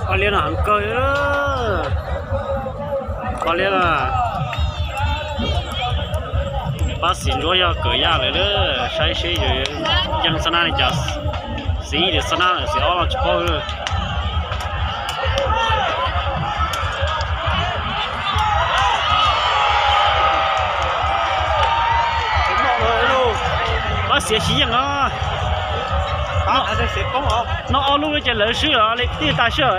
Qhov liab no heev kawg li. Qhov liab no, pab Xim Ntsuab yog kawm yaj lawm lawm, saib seb yus yeej xab nab li cas. Xim ib tis xab nab lawm, Xim ob los tsis paub lawm. Pab Xiav Siv Yeej os. No ob lub ces lawv swb os, li tij tas swb.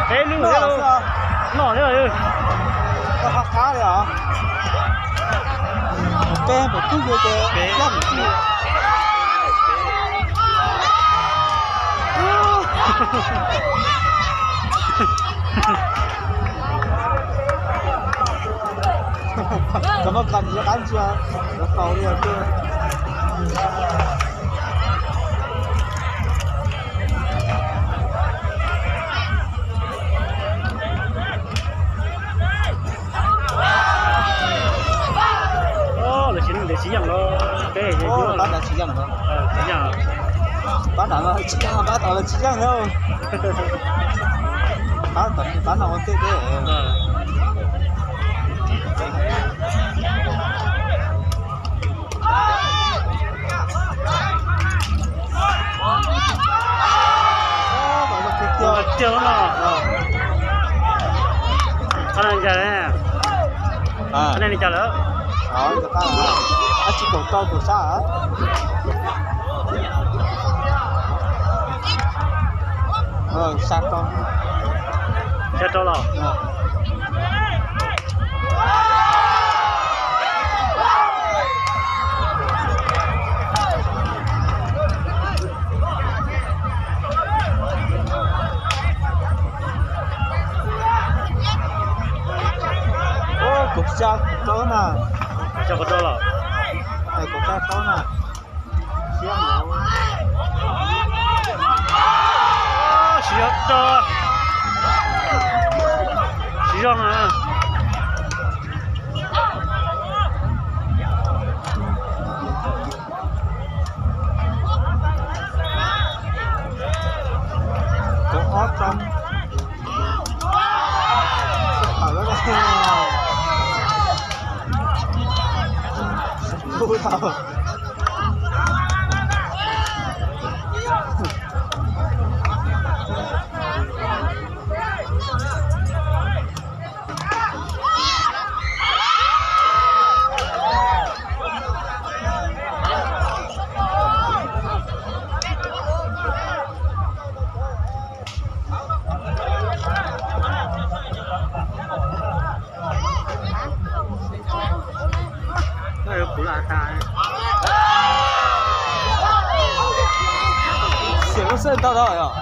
Peb lub no thiab. Qab li os. Peb mus tub yuav ces yog mus tij. Cov muab koj yuav qab ntsia, yuav tau li os. Lawv tsis, lawv tsis yeej los, peb tsis yeej, pab ntawd tsis yeej, pab tom lawv tsis yeej na. Pab tom, pab no ua ntej peb. Tiag no. Qhov no li cas lawm? Qhov no li cas lawm? Ab tsis kaum rau kaum sab. Sa rau, sa rau los. Kaum xya rau na. Kaum xya rau los. Kaum xya rau na. Siv Zoo, Siv Zoo na. Kaum ob rau. Tau tau yog.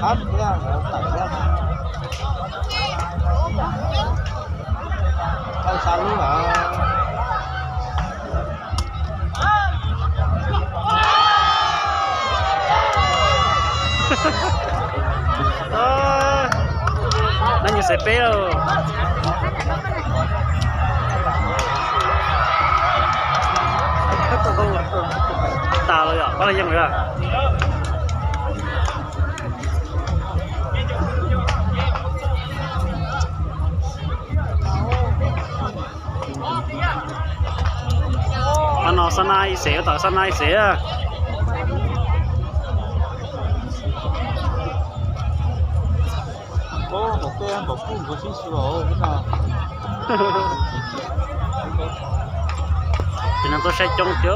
Thab thiab, tawm thiab. Tau xa lub lawm. Nab nyuag xaiv peb lauj. Tas los yom, pab los yeej lawm. Qhov no xab nab ib xev, tab tom xab nab ib xev. Ces no tuaj saib coob tiag.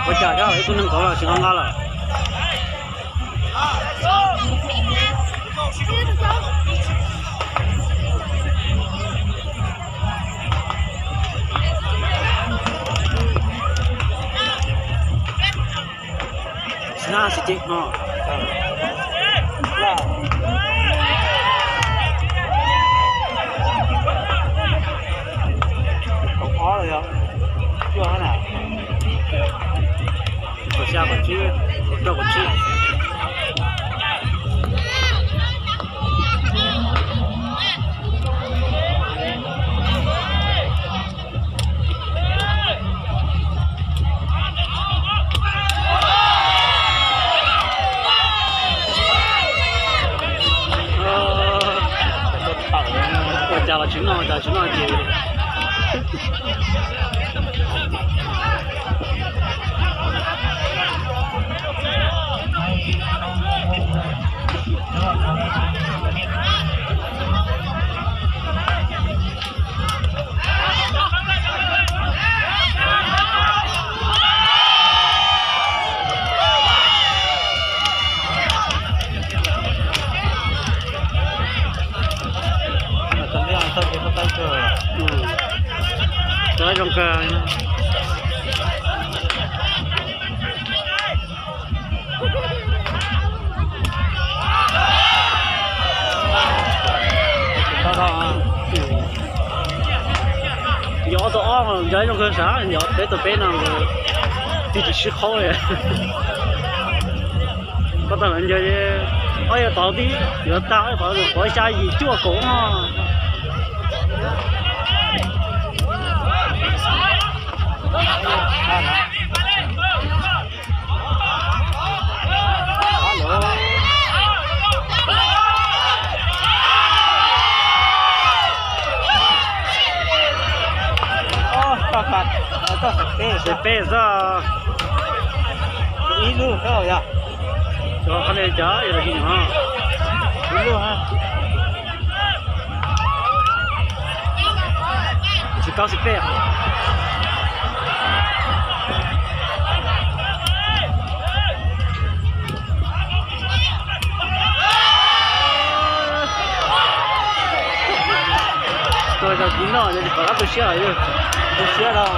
Ua cas ib tug neeg kauv los tsis nqa nqa lawm. Xab nab xwb ces no. Kaum ob los yog cuaj na. Kaum xya, kaum tsib, kaum rau, kaum tsib. Ua cas los tsis noj, ua cas tsis noj ces. Cov zoo kawg. Yog ob tug ob, yog ib zoo kawg sav, yog peb tug peb no tig tsis sib qhaub li. Koj tau lawv ncaws, ob yog tod tib yuav tag, ob yog tod yuav qhuav xya yim cuaj kaum no. Xaiv peb xwb. Ib lub yog, qhov no cov yog ib lub. Tsis tau xaiv peb. Tuaj tau kib noj ces tsis pom qab tu siab lawm. Tu siab rau.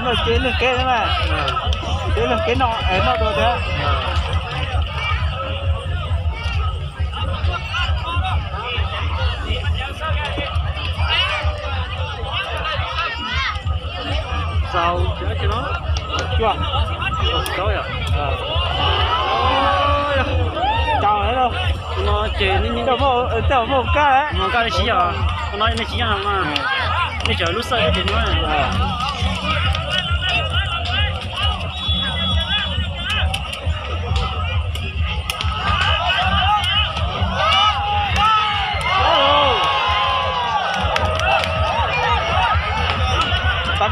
Noj ces leej kev na, ces leej kev noj, noj dua thiab. Xaus, cuaj, xaus yom. Cas no ces nej muaj kab, muaj kab nej tsis yog, no nej tsis yog no, nej tseem lub xawj thiab ces no.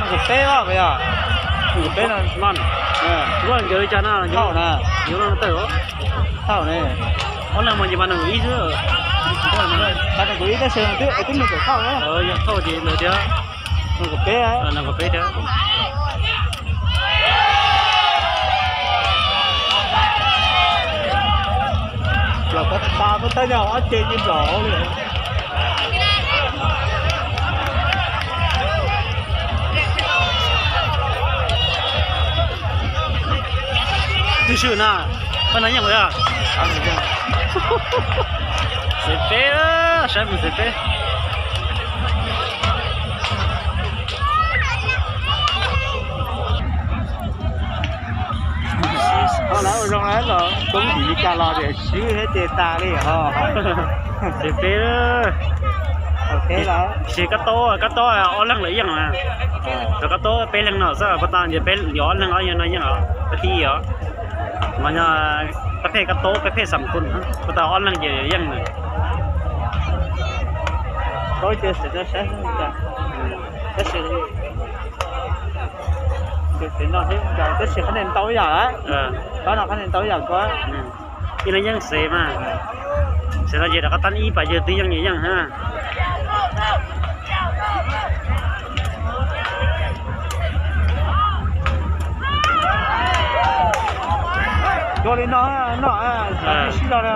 Peb os, yog peb no. Nkawd li cas na, thauj na, tawm thauj ne. Ob leeg mas ces mas nees nkaum ib xwb. Nees nkaum ib tab sis twb twb nees nkaum thauj na. Yog thauj ces ntawd thiab. Nees nkaum peb, nees nkaum peb thiab. Los pab pab pab tab nyog ob ce ci nplaum hauv li. Twb swm na, pab no yeej ua. Xaiv peb, saib mus xaiv peb. Ho lawv ua zoo lawm los koob tim li cas los tias swb thiab ces tas li os. Xaiv peb. Ces kab taub, kab taub ob leeg lawv yeej na. Cov kab taub peb leeg no xwb, puas tas ces peb, ob leeg ob yawg no yeej os, peb thib ib os. Mas yog peb phem kab taub, peb phem xam kun, puas tas ob leeg ces yeej na. Tab sis, tab sis qhov no ntau ib yam lawm, pab no qhov no ntau ib yam ko. Ib no yeej xaiv mas, xaiv no ces rov qab tab ib pas yawg twb yeej yeej na. Dua li no, no, sib zog na.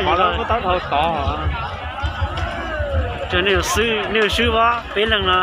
Qhov no kuj tab dhau tod. Ces nej yuav swb, nej yuav swb pab peb leeg no.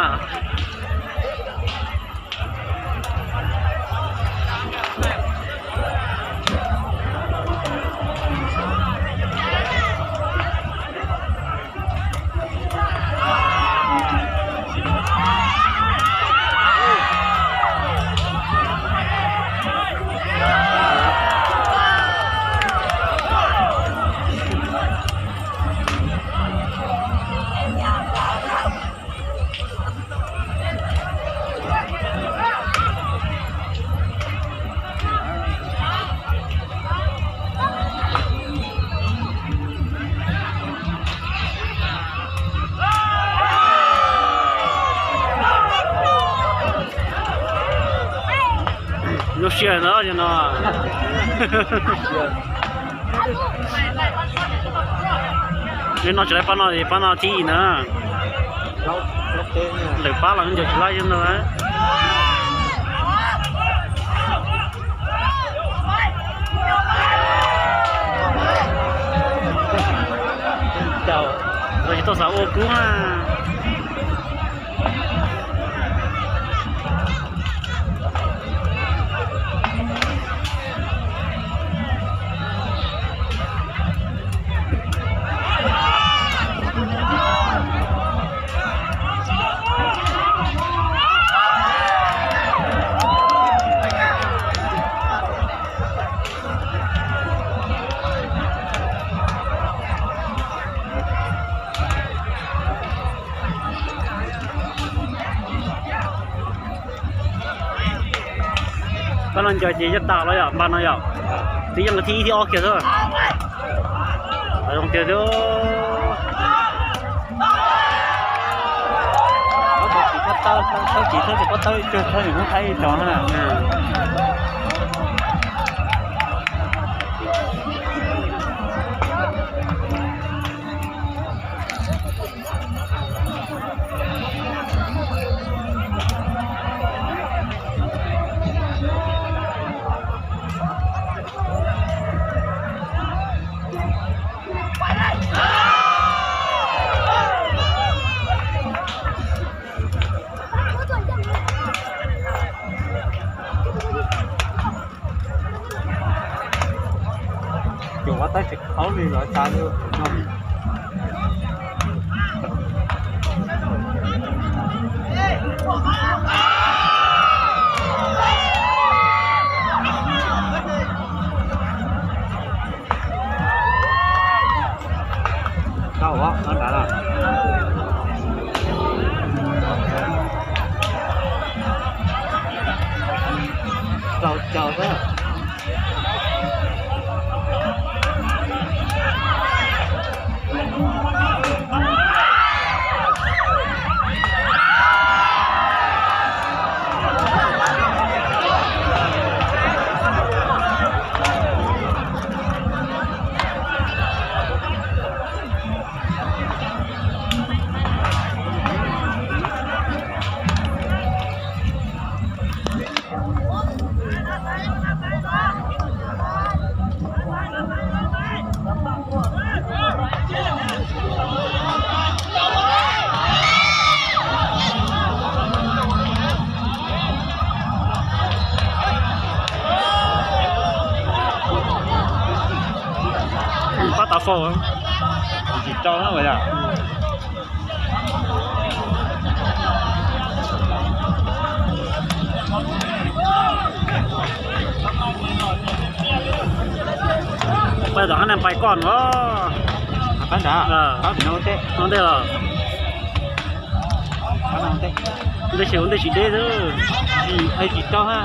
Zoo siab ntag no. Yog no tsis laib pab no, pab no thib ib na. Ntawm pab los ncaws tsis laib yog no. Los tsis tau xav ua kub na. Koj no nco ces yog tas los yom, npas no yom. Twb yeej thib ib thib ob kiag xwb. Zoo tiag tiag. Tsis txhob tawb, txhob tsis txhob tsis txhob tawb, txhob tsis txhob tawb na. Ces ua tab tsis khaub li los tas li no. Tau, no nrad na. Tau caug xwb. Pab tav faus tsis rau na yom. Pais tom hab neeg pais koj no. Ua ntej los. Ua ntej tsis deb xwb. Tsis rau ha.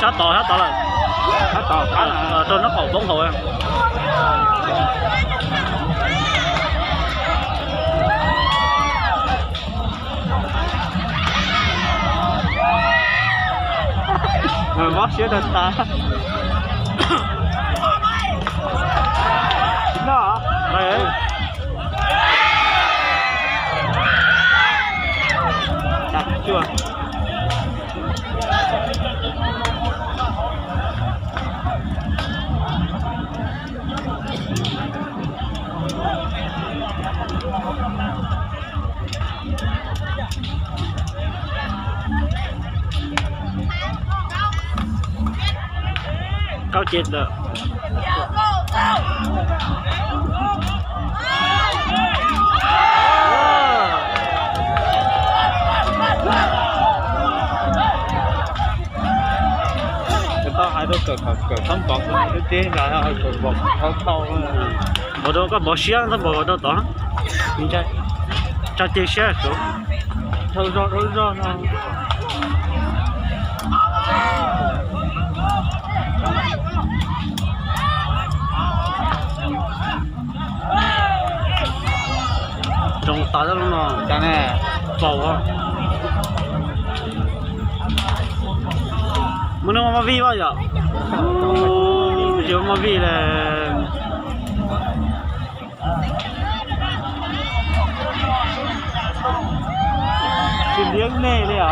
Sab tod, sab tod lawm. Sab tod, rau nraub qaum poob hauv. Mob siab tag tas. Tsis noj. Kaub ces lawm. Tau hais rau kawm, kawm txhob npov, kawm txhob teb nrad, kawm npov tau tau. Npov rau koj npov siab, txhob npov rau tod. Tsa ceg siab, dhau zog dhau zog no. Zoo tas no cas ne, faus. Muaj neeg muaj vij vaj yom? Tsis muaj vij le. Tsis liab nej li os.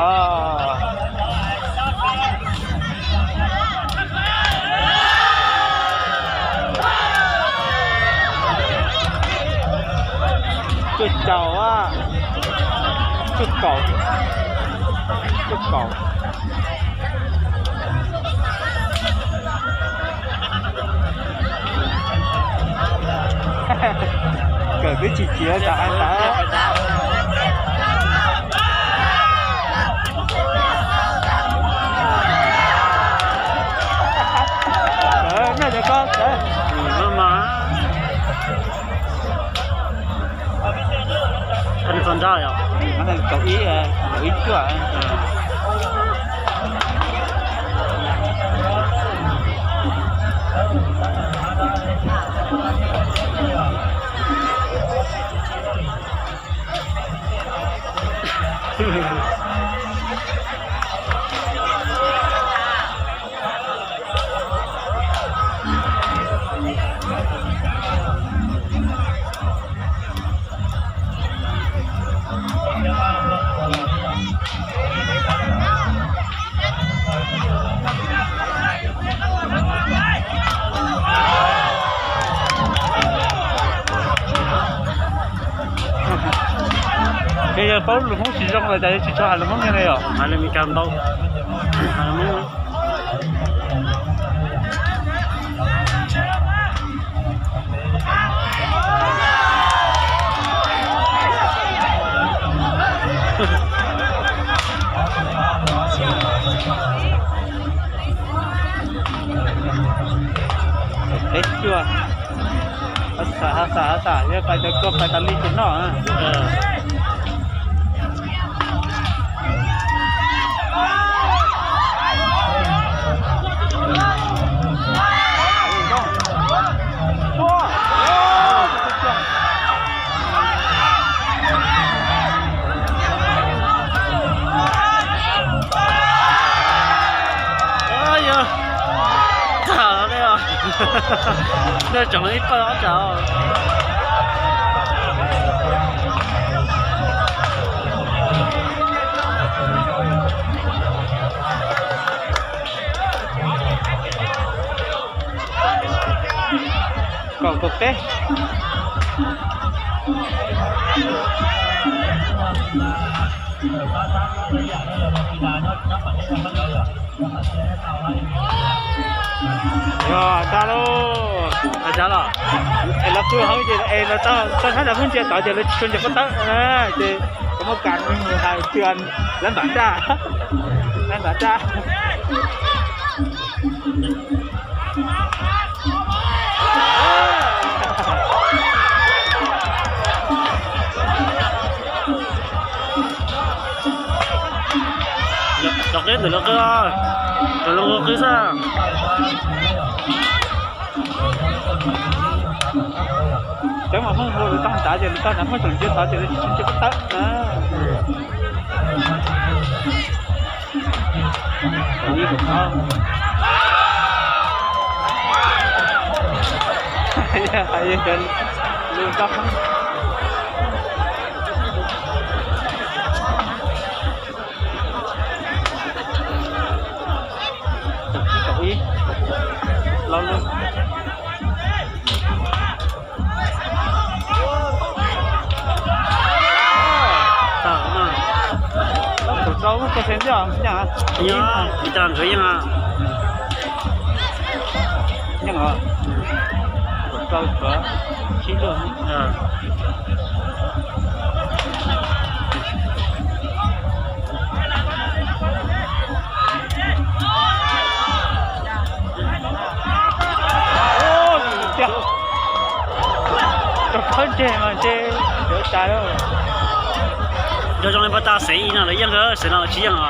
Cuaj caum, cuaj kaum, cuaj kaum. Kawm twb tsis txiav tas hais tas. Nyob cov koj sawv. Mas, mas. Kaum ib, kaum ib cuaj. Ces yog paub lus Hmoob tsis zoo los cas tsis tshua hais lus Hmoob li ne yom? Hais lus Meskas ntau, hais lus Hmoob. Peb cuaj. Ho xam, ho xam, ho xam, yog pais tas koj pais tas li ces noj. Yog tag ne, nej tsoom ib pawg ob tsav. Kaum kaum peb. Yog tag lauj, tag los, es lawv pw hauv ces es lawv tau tau thab tas pheej ntsia tod ces lawv tsis tshua ntsia pob tawb na, ces kuv muab kas mus hais tias lawv npam daj, lawv npam daj. Lawv qhib ntawm lawv qhib, lawv qhib xwb. Cov mas Hmoob hu lawv tau nrad ces lawv tau nrad, Hmoob tseem ntsia tod ces lawv tsis ntsia pob tawb na. Kaum ib, kaum ib, los lug. Kaum rau lub ko se ntiaj, nyob li cas nkawd yeej, yeej os. Kaum rau tshuav tsib luaj. Rau khawb ntseg mas ntshe yuav cas. Yog zoo li npaj tas xev no lawv yeej, xev no lawv tsis yeej os.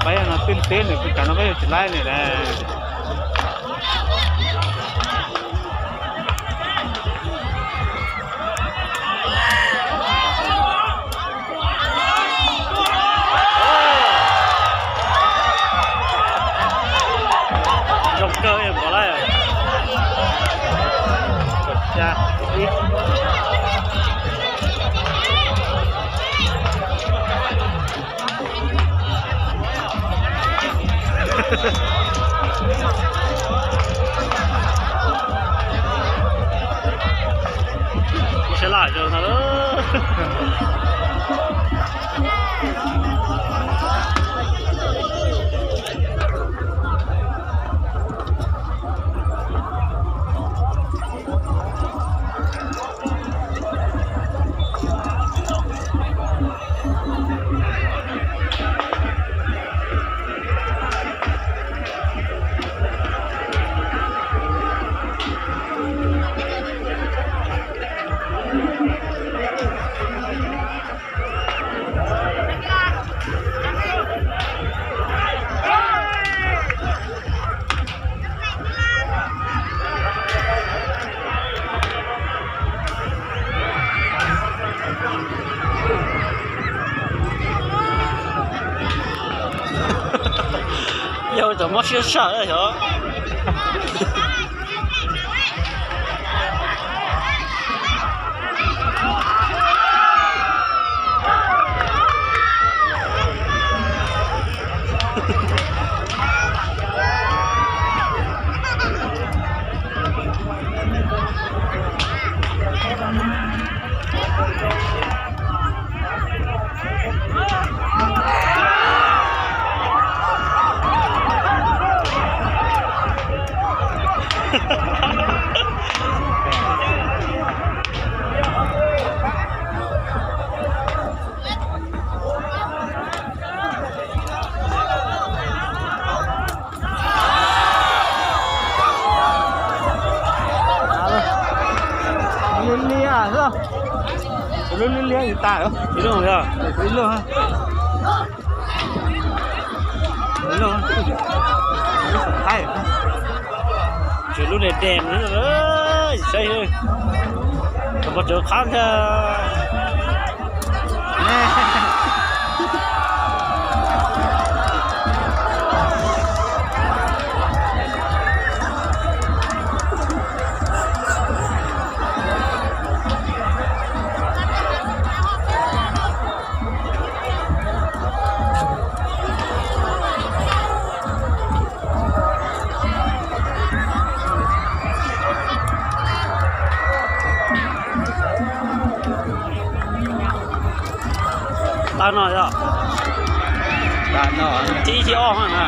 Pab yog no twb teb nws kuj cas no peb yuav tsis laib nws na. Zoo kawg npaum lawm. Sab laj zoo no. Yog tau mob siab saj yog. Liab liab xwb. Lub liab liab tas. Ib lub yog ib lub. Tsis lub ne des saib, kom pov tsev qab ntag. Tag no yog, tib thib ob na.